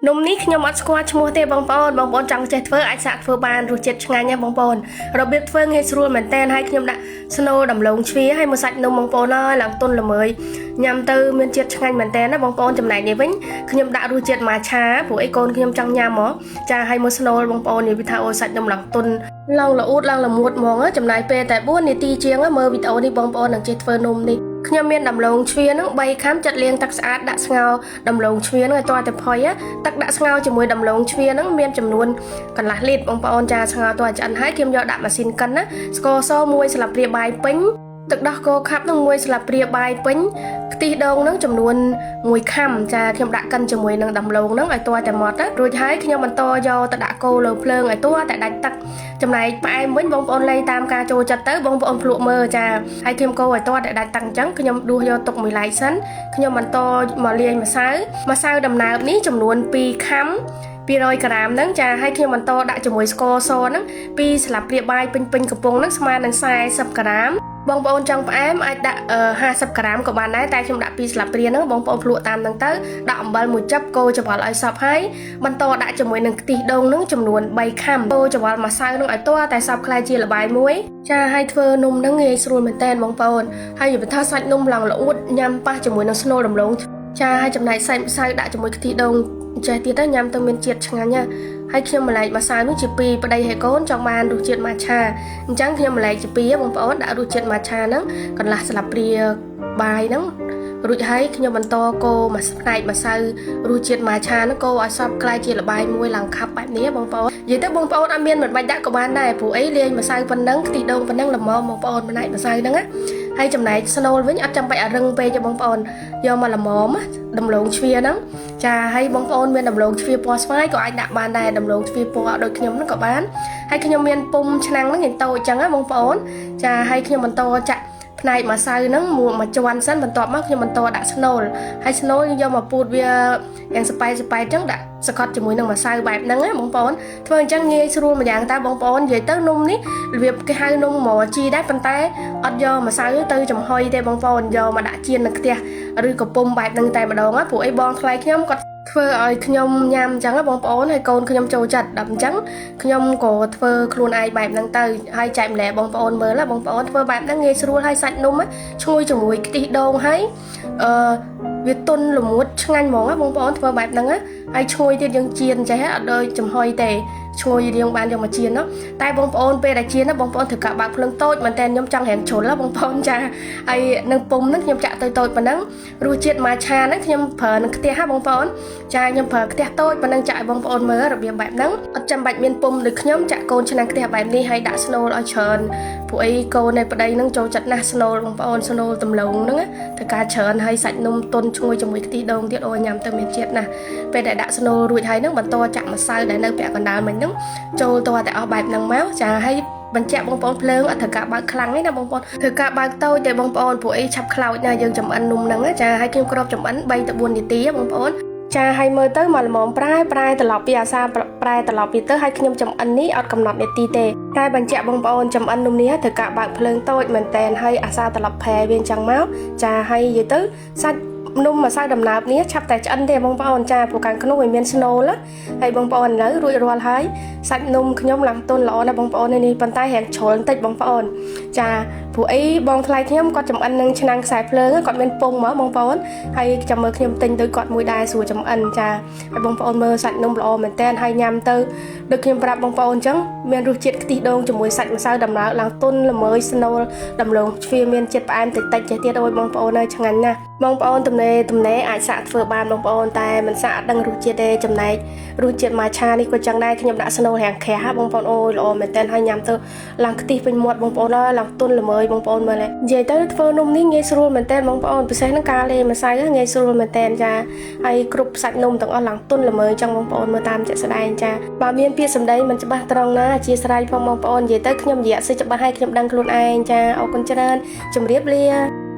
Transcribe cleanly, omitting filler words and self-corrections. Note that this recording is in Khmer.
នំនេះខ្ញុំអត់ស្គាល់ឈ្មោះទេបងប្អូនបងប្អូនចង់ចេះធ្វើអាចសាកធ្វើបានរសជាតិឆ្ងាញ់ណាបងប្អូនរបៀបធ្វើងាយស្រួលមែនតើហើយខ្ញុំដាក់ស្នូលដំឡូងជ្វាហើយមួយសាច់នំបងប្អូនហើយឡើងទន់ល្មើយញ៉ាំទៅមានជាតិឆ្ងាញ់មែនតើណាបងប្អូនចំណែកនេះវិញខ្ញុំដាក់រសជាតិម៉ាឆាព្រោះអីកូនខ្ញុំចង់ញ៉ាំហ៎ចាហើយមួយស្នូលបងប្អូននេះវាថាអូសាច់នំឡើងទន់ឡើងល្អួតឡើងល្មួតហ្មងចំណាយពេលតែ4នាទីជាងមើលវីដេអូនេះបងប្អូននឹងចេះធ្វើនំនេះខ្ញុំមានដំឡូងជ្វានឹង3ខាំចាត់លាងទឹកស្អាតដាក់ស្ងោរដំឡូងជ្វានឹងឲ្យទាល់តែផុយទឹកដាក់ស្ងោរជាមួយដំឡូងជ្វានឹងមានចំនួនកន្លះលីត្របងប្អូនចាស្ងោរទាល់ឆ្អិនហើយខ្ញុំយកដាក់ម៉ាស៊ីនកិនណាស្ករស1ស្លាបព្រាបាយពេញទឹកដោះគោខាប់នឹង1ស្លាបព្រាបាយពេញខ្ទិះដូងនឹងចំនួន1ខាំចាខ្ញុំដាក់កិនជាមួយនឹងដំឡូងនឹងឲ្យទាល់តែម៉ត់រួចហើយខ្ញុំបន្តយកទៅដាក់គោលើភ្លើងឲ្យទាល់តែដាច់ទឹកចំណែកផ្អែមវិញបងប្អូនលៃតាមការចូលចិត្តទៅបងប្អូនភ្លក់មើលចាហើយខ្ញុំកូរឲ្យទាល់តែដាច់ទឹកអញ្ចឹងខ្ញុំដួសយកទុកមួយឡែកសិនខ្ញុំបន្តមកលាយម្សៅដំណើបនេះចំនួន2ខាំ200ក្រាមហ្នឹងចាហើយខ្ញុំបន្តដាក់ជាមួយស្ករសហ្នឹង2ស្លាបព្រាបាយពេញៗកំប៉ុងហ្នឹងស្មើនឹង40ក្រាមបងប្អូនចង់ផ្អែមអាចដាក់50ក្រាមក៏បានដែរតែខ្ញុំដាក់2ស្លាបព្រាហ្នឹងបងប្អូនភ្លក់តាមហ្នឹងទៅដាក់អំបិលមួយចិបកូរច្របល់ឲ្យសព្វហើយបន្តដាក់ជាមួយនឹងខ្ទិះដូងហ្នឹងចំនួន3ខាំកូរច្របល់ម្សៅហ្នឹងឲ្យទាល់តែសព្វក្លាយជាល្បាយមួយចាហើយធ្វើនំហ្នឹងងាយស្រួលមែនតើបងប្អូនហើយនិយាយថាសាច់នំឡើងល្អួតញ៉ាំប៉ះជាមួយនឹងស្នូលដំឡូងចាហើយចំណែកសាច់ម្សៅដាក់ជាមួយខ្ទិះដូងចេះទៀតទៅញ៉ាំទៅមានជាតិឆ្ងាញ់ណាហើយខ្ញុំម្លែកម្សៅនោះជាពីរប្តីហើយកូនចង់បានរសជាតិម៉ាឆាអញ្ចឹងខ្ញុំម្លែកជាពីរបងប្អូនដាក់រសជាតិម៉ាឆាហ្នឹងកន្លះស្លាបព្រាបាយហ្នឹងរួចហើយខ្ញុំបន្តកូរមួយផ្នែកម្សៅរសជាតិម៉ាឆាហ្នឹងកូរឲ្យសព្វក្លាយជាល្បាយមួយឡើងខាប់បែបនេះបងប្អូននិយាយទៅបងប្អូនអត់មានមិនបាច់ដាក់ក៏បានដែរព្រោះអីលាយម្សៅប៉ុណ្ណឹងខ្ទិះដូងប៉ុណ្ណឹងល្មមបងប្អូនផ្នែកម្សៅហ្នឹងណាហើយចំណែកស្នូលវិញអត់ចាំបាច់ឲ្យរឹងពេកទេបងប្អូនយកមកល្មមដំឡូងជ្វាហ្នឹងចាហើយបងប្អូនមានដំឡូងជ្វាពណ៌ស្វាយក៏អាចដាក់បានដែរដំឡូងជ្វាពណ៌ដូចខ្ញុំហ្នឹងក៏បានហើយខ្ញុំមានពុំឆ្នាំងហ្នឹងយ៉ាងតូចអញ្ចឹងណាបងប្អូនចាហើយខ្ញុំបន្តចាក់ផ្នែកម្សៅហ្នឹងមួយជាន់សិនបន្ទាប់មកខ្ញុំបន្តដាក់ស្នូលហើយស្នូលយើងយកមកពូតវាយ៉ាងសប៉ែអញ្ចឹងដាក់សកត់ជាមួយនឹងម្សៅបែបហ្នឹងណាបងប្អូនធ្វើអញ្ចឹងងាយស្រួលម្យ៉ាងតើបងប្អូននិយាយទៅនំនេះរបៀបគេហៅនំម៉ជីដែរប៉ុន្តែអត់យកម្សៅទៅចំហុយទេបងប្អូនយកមកដាក់ចៀននៅផ្ទះឬក៏ពុំបែបហ្នឹងតែម្ដងណាព្រោះអីបងថ្លៃខ្ញុំគាត់ធ្វើឲ្យខ្ញុំញ៉ាំអញ្ចឹងបងប្អូនហើយកូនខ្ញុំចូលចិត្តដល់អញ្ចឹងខ្ញុំក៏ធ្វើខ្លួនឯងបែបហ្នឹងទៅហើយចែកម្លែកបងប្អូនមើលបងប្អូនធ្វើបែបហ្នឹងងាយស្រួលហើយសាច់នំឈ្ងុយជាមួយខ្ទិះដូងហើយអឺវាទន់ល្មួតឆ្ងាញ់ហ្មងបងប្អូនធ្វើបែបហ្នឹងហើយឈ្ងុយទៀតយើងចៀនចេះអត់ដូចចំហុយទេឈ្ងុយរៀងបានយកមកចៀននោះតែបងប្អូនពេលដែលចៀនណាបងប្អូនត្រូវកាបើកភ្លើងតូចមែនតើខ្ញុំចង់រៀងជ្រុលបងប្អូនចាហើយនឹងពុំហ្នឹងខ្ញុំចាក់ទៅតូចប៉ុណ្ណឹងរសជាតិម៉ាឆាហ្នឹងខ្ញុំប្រើនឹងខ្ទះហ่ะបងប្អូនចាខ្ញុំប្រើខ្ទះតូចប៉ុណ្ណឹងចាក់ឲ្យបងប្អូនមើលរបៀបបែបហ្នឹងអត់ចាំបាច់មានពុំដូចខ្ញុំចាក់កូនឆ្នាំងខ្ទះបែបនេះហើយដាក់ស្នូលឲ្យច្រើនព្រោះអីកូននៃប្តីហ្នឹងចូលចិត្តណាស់ស្នូលបងប្អូនស្នូលដំឡូងហ្នឹងត្រូវការច្រើនហើយសាច់នំទន់ឈ្ងុយជាមួយខ្ទិះដូងទៀតអូញ៉ាំទៅមានជាតិណាស់ពេលដែលដាក់ស្នូលរួចហើយហ្នឹងបន្តចាក់ម្សៅដែលនៅពាក់កណ្ដាលមិញហ្នឹងចូលតតែអស់បែបហ្នឹងមកចាហើយបញ្ជាក់បងប្អូនភ្លើងអត់ត្រូវការបើកខ្លាំងទេណាបងប្អូនត្រូវការបើកតូចទេបងប្អូនព្រោះអីឆាប់ខ្លោចណាយើងចំអិននំហ្នឹងចាហើយខ្ញុំគ្របចំអិន3ទៅ4នាទីបងប្អូនចាហើយមើលទៅមកល្មមប្រែត្រឡប់ពីអាសាប្រែត្រឡប់ពីទៅហើយខ្ញុំចំអិននេះអត់កំណត់នាទីទេតែបញ្ជាក់បងប្អូនចំអិននំនេះត្រូវការបើកភ្លើងតូចមែនតែនហើយអាសាត្រឡប់ប្រែវាអញ្ចឹងមកចាហើយនិយាយទៅសាច់នំម្សៅដំណើបនេះឆាប់តែឆ្អិនទេបងប្អូនចាព្រោះខាងក្នុងវាមានស្នូលហើយបងប្អូនឥឡូវរួចរាល់ហើយសាច់នំខ្ញុំឡើងទន់ល្អណាស់បងប្អូននេះប៉ុន្តែរាងជ្រុលបន្តិចបងប្អូនចាព្រោះអីបងថ្លៃខ្ញុំគាត់ចំអិននឹងឆ្នាំងខ្សែភ្លើងគាត់មានពងមកបងប្អូនហើយចាំមើលខ្ញុំទិញដូចគាត់មួយដែរស្រួលចំអិនចាហើយបងប្អូនមើលសាច់នំល្អមែនតើហើយញ៉ាំទៅដូចខ្ញុំប្រាប់បងប្អូនអញ្ចឹងមានរសជាតិខ្ទិះដូងជាមួយសាច់ម្សៅដំណើបឡើងទន់ល្មើយស្នូលដំឡូងជ្វាមានជាតិផ្អែមតិចតិចចេះទៀតអូយបងប្អូនអើយឆ្ងាញ់ណាស់បងប្អូនទំនេរអាចសាកធ្វើបានបងប្អូនតែមិនសាកអត់ដឹងរសជាតិទេចំណែករសជាតិម៉ាឆានេះក៏ចឹងដែរខ្ញុំដាក់ស្នូលរាងក្រាស់បងប្អូនអូយល្អមែនតើហើយញ៉ាំទៅឡើងខ្ទិះពេញមាត់បងប្អូនអើយឡើងទន់ល្មើយបងប្អូនមើលនិយាយទៅធ្វើនំនេះងាយស្រួលមែនតើបងប្អូនពិសេសនឹងការលាយម្សៅងាយស្រួលមែនតើចាហើយគ្រប់សាច់នំទាំងអស់ឡើងទន់ល្មើយចឹងបងប្អូនមើលតាមជាក់ស្ដែងចាបើមានពាក្យសម្ដីមិនច្បាស់ត្រង់ណាអធិស្ឋានផងបងប្អូននិយាយទៅខ្ញុំនិយាយអត់សូវច្បាស់ហើយខ្ញុំដឹងខ្លួនឯងចាអរគុណច្រើនជម្រាបលា។